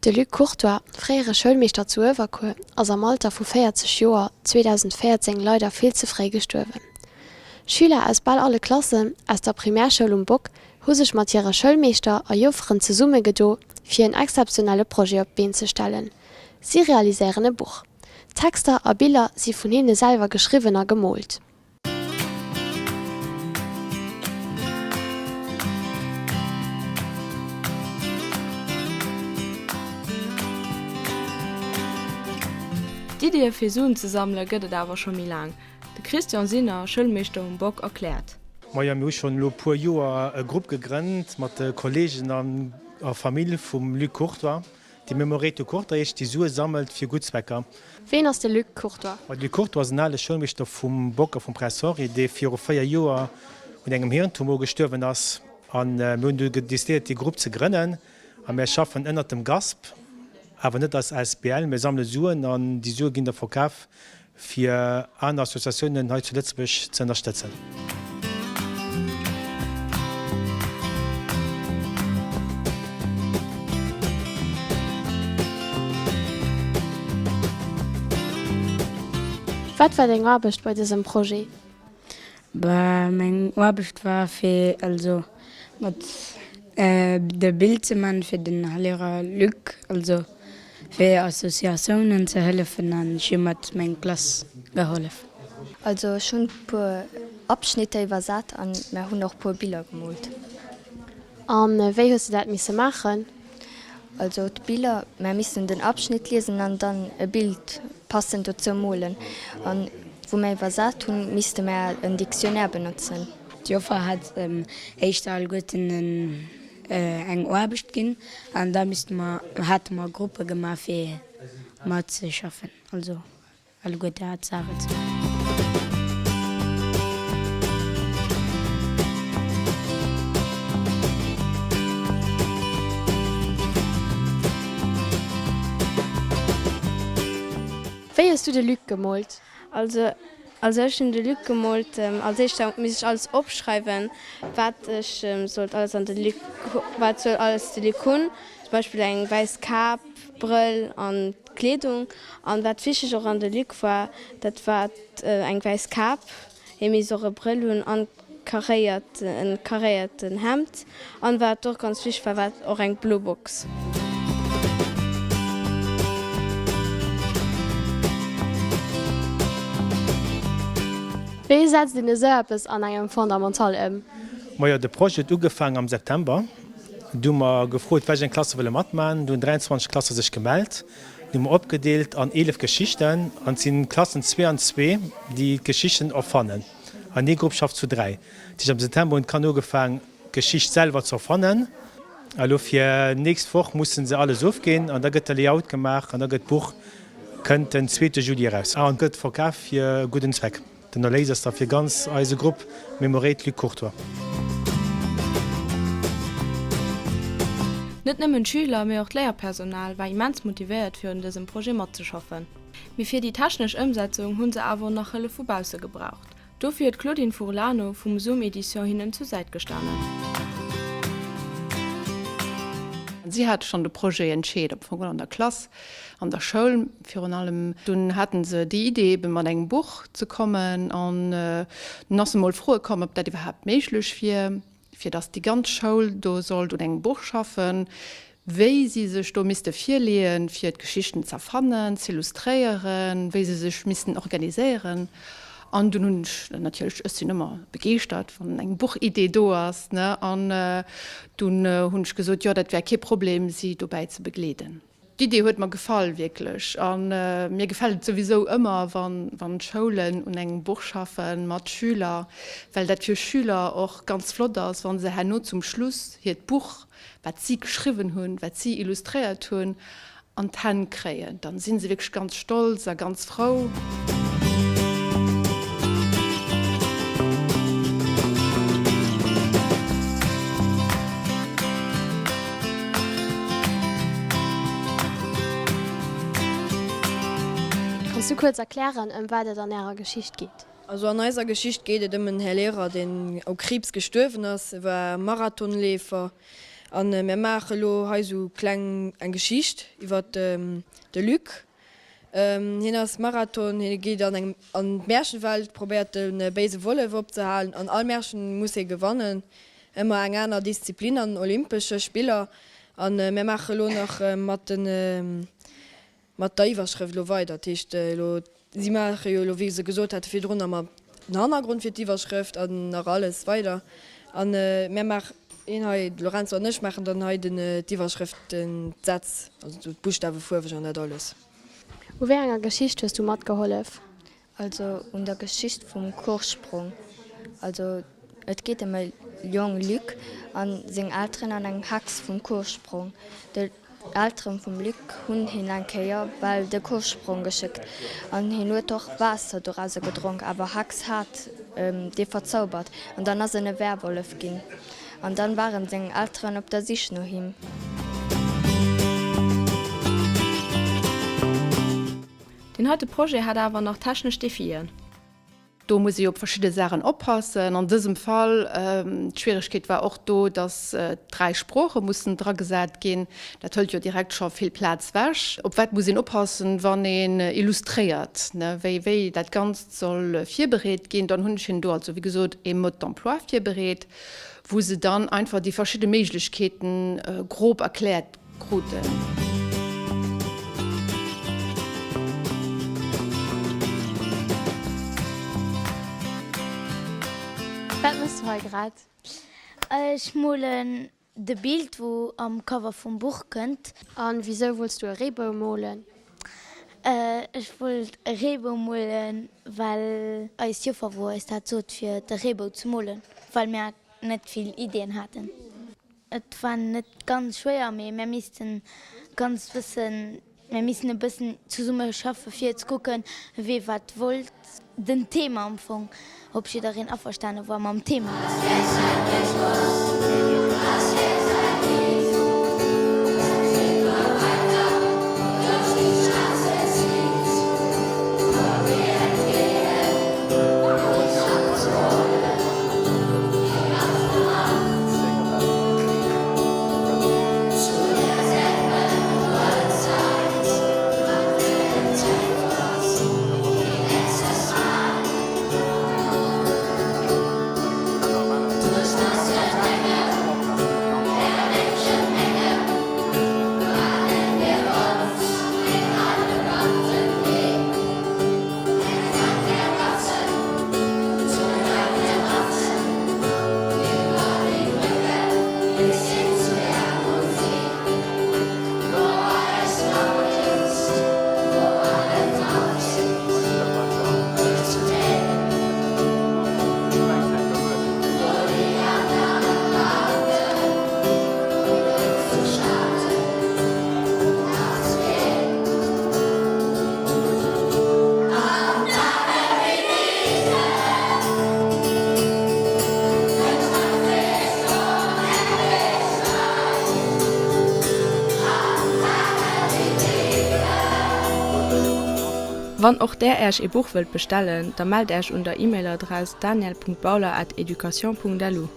De Luc Courtois, fréiere Schoulmeeschter zu Uewerkuer, ass am Alter vu 40 Joer 2014 leider vill ze fréi gestuerwen. Schüler aus bal alle Klassen aus der Primärschoul um Bock hu sech mat hire Schoulmeeschter a Jofferen zesummegedo fir en exzeptionelle Projet op d'Been ze stellen. Si realiséieren e Buch. D'Texter a Biller si vun hinne selwer geschriwwen a gemoolt. D'Iddië fir Suen ze sammele gëtt et awer scho méi laang. De Christian Sinner, Schoulmeeschter um Bock, erkläert. Majo, mir hu schonn elo e puer Joer e Grupp gegrënnt mat de Kolleegen a Famill vum Luc Courtois. De Memoreto Courtois heescht, déi Sue sammelt fir gutt Zwecker. Ween ass de Luc Courtois? De Luc Courtois ass en ale Schoulmeeschter vum Bock a vum Prince Henri, dee viru 4 Joer un engem Hirntumor gestuerwen ass. A mir hunn du decidéiert, dee Grupp ze grënnen. A mir schaffen ënnert dem GASP, awer net als asbl. Mir sammele Suen an déi Sue ginn da verkaf fir aner Associatiounen hei zu Lëtzebuerg ze ënnerstëtzen. Wat war deng Aarbecht bei dësem Projet? Bah meng Aarbecht war fir also mat de Bild ze man fir den Lehrer Luc, also fir Associatiounen ze hëllefen an ech hu mat meng Klass gehollef. Also ech hunn puer Abschnitter iwwersat an mer hunn och puer Biller gemoolt. An wéi hues de dat misse maachen? Also d'Biller, mer missten den Abschnitt liesen an dann e Bild passend dozou molen. An wou mer iwwersat hunn, misste mer en Dictionnaire benotzen. D'Joffer hat éischter alleguerten eng Aarbecht ginn an da misste mer, hate mer Gruppe gemaach fir matzeschaffen, also alleguerte hat Saachen ze maachen. Wéi hues du de Luc gemoolt? Also also ech hunn de Luc gemoolt. Als éischt misst ech alles opschreiwen, wat ech sollt alles an de Luc, wat soll alles de Luc hunn. Zum Beispill eng wäiss Kap, Brëll an d'Kleedung. An wat wichteg och an de Luc war, dat war eng wäiss Kap, hie misst och e Brëll hunn an Karéiert, en karéierten Hemd an wat och ganz wichteg war, war och eng blo Box. Wéi setzt een esou eppes an engem Fondamental ëm? Majo, de Projet huet ugefaangen am September. Du hu mer gefrot, wéi eng Klasse wëlle matmachen. Du hunn 23 Klasse sech gemellt. Du hu mer opgedeelt an 11 Geschichten an et sinn Klassen zwee an zwee, déi d'Geschichten erfannen. An ee Grupp schafft zu 3. Dat heescht am September hunn d'Kanner ugefaang d'Geschicht selwer ze erfannen. A lo fir nächst Woch mussen se alles ofginn an da gëtt de Layout gemaach an da gëtt d'Buch kënnt den zweete Juli eraus an gëtt verkaf fir e gudden Zweck. Den Erléis ass da fir ganz eise Grupp Mémorate Luc Courtois. Net nëmmen d'Schüler, mee och d'Léierpersonal war immens motivéiert fir un dësem Projet matzeschaffen. Mee fir déi technesch Ëmsetzung hunn se awer och nach Hëllef vu bausse gebraucht. Dofir huet d'Claudine Furlano vum Zoom Edition hinnen zur Säit gestanen. Si hate schonn de Projet entscheet, am Fong an der Klass, an der Schoul virun allem. Dunn haten se déi Idee ebe mat engem Buch ze kommen an dunn ass emol d'Froe komm, ob dat iwwerhaapt méiglech wier. fir datt déi ganz Schoul do sollt un engem Buch schaffen, wéi si sech do misste virleeën, fir d'Geschichten z'erfannen, z'illustréieren, wéi se sech missten organiséieren. An dunn hunn ech natierlech, ech sinn ëmmer begeeschtert, wann eng Buchidee do ass, ne, an dunn hunn ech gesot, jo, dat wär kee Problem, si dobäi ze begleeden. D'Idee huet mer gefall, wierklech. A mir gefält et souwisou ëmmer, wann d'Schoulen un engem Buch schaffen mat Schüler, well dat fir Schüler och ganz flott ass, wa se herno zum Schluss hiert Buch, wat si geschriwwen hunn, wat si illustréiert hunn, an d'Hänn kréien. Dann si se wierklech ganz stolz a ganz frou. Kanns du kuerz erklären, ëm wat et an ärer Geschicht geet? Also an eiser Geschicht geet et ëm en Här Lehrer, deen u Kriibs gestuerwen ass. E war Marathonleefer. An mär maache lo hei sou kleng eng Geschicht iwwer de Luc. Hien ass Marathon, hie geet an eng an d'Märchenwelt, probéiert de béise Wollef opzehalen. An all Märchen muss hie gewannen, ëmmer eng aner Disziplin an Olympesche Spiller. An mär maache lo nach mat de mat der Iwwerschrëft elo weider. Dat heescht elo, si maache jo elo, wéi se gesot hate virdrun, ëmmer den Hannergrond fir d'Iwwerschrëft an nach alles weider. A mär maachen, hien hei, de Lorenzo an ech, maachen dann hei den, d'Iwwerschrëft, den, d'Sätz, also d'Buschtawe fuerweg an dat alles. U wéi enger Geschicht hues du matgehollef? Also un der Geschicht vum Kursprong. Also et geet ëm e Jong Luc an seng Elteren an eng Hex vum Kursprong. De Elteren vum Luc hunn hien eng Kéier well de Kursprong geschéckt an hien huet och Waasser dorauser gedronk, awer Hex hat dee verzaubert an dann ass en e Werwollef ginn an dann waren seng Elteren op der Sich no him. Deen heite Projet hat awer nach technesch Defien. Do muss ee op verschidde Saachen oppassen. An dësem Fall, d'Schwieregkeet war och do, datt dräi Sprooche mussen dragesat ginn. Dat hëlt jo direkt scho vill Plaz wech. Op wat muss een oppassen, wann een illustréiert, wéi wéi dat Ganzt soll virbereet ginn. Dann hunn ech hinnen do also, wéi gesot, ee Mode d'emploi virbereet, wou se dann einfach déi verschidde Méiglechkeeten grob erkläert Kruten. Wat mëss du hei grad? Ech molen de Bild wou am Cover vum Buch kënnt. An wisou wollts du e Reebou molen? Ech wollt e Reebou molen well eis Joffer wou eis dat sot fir de Reebou ze molen well mär net vill Iddien haten. Et war net ganz schwéier, mee mär missten ganz bëssen, mär missten e bëssen zesumme schaffe fir ze kucken, wee wat wollt, den Thema am Fong, ob jiddereen averstane war mam Thema. Wann och där Äerch ee Buch wëllt bestellen, da mellt Äerch un der E-Mail-Adress daniel.bauler at education.lu.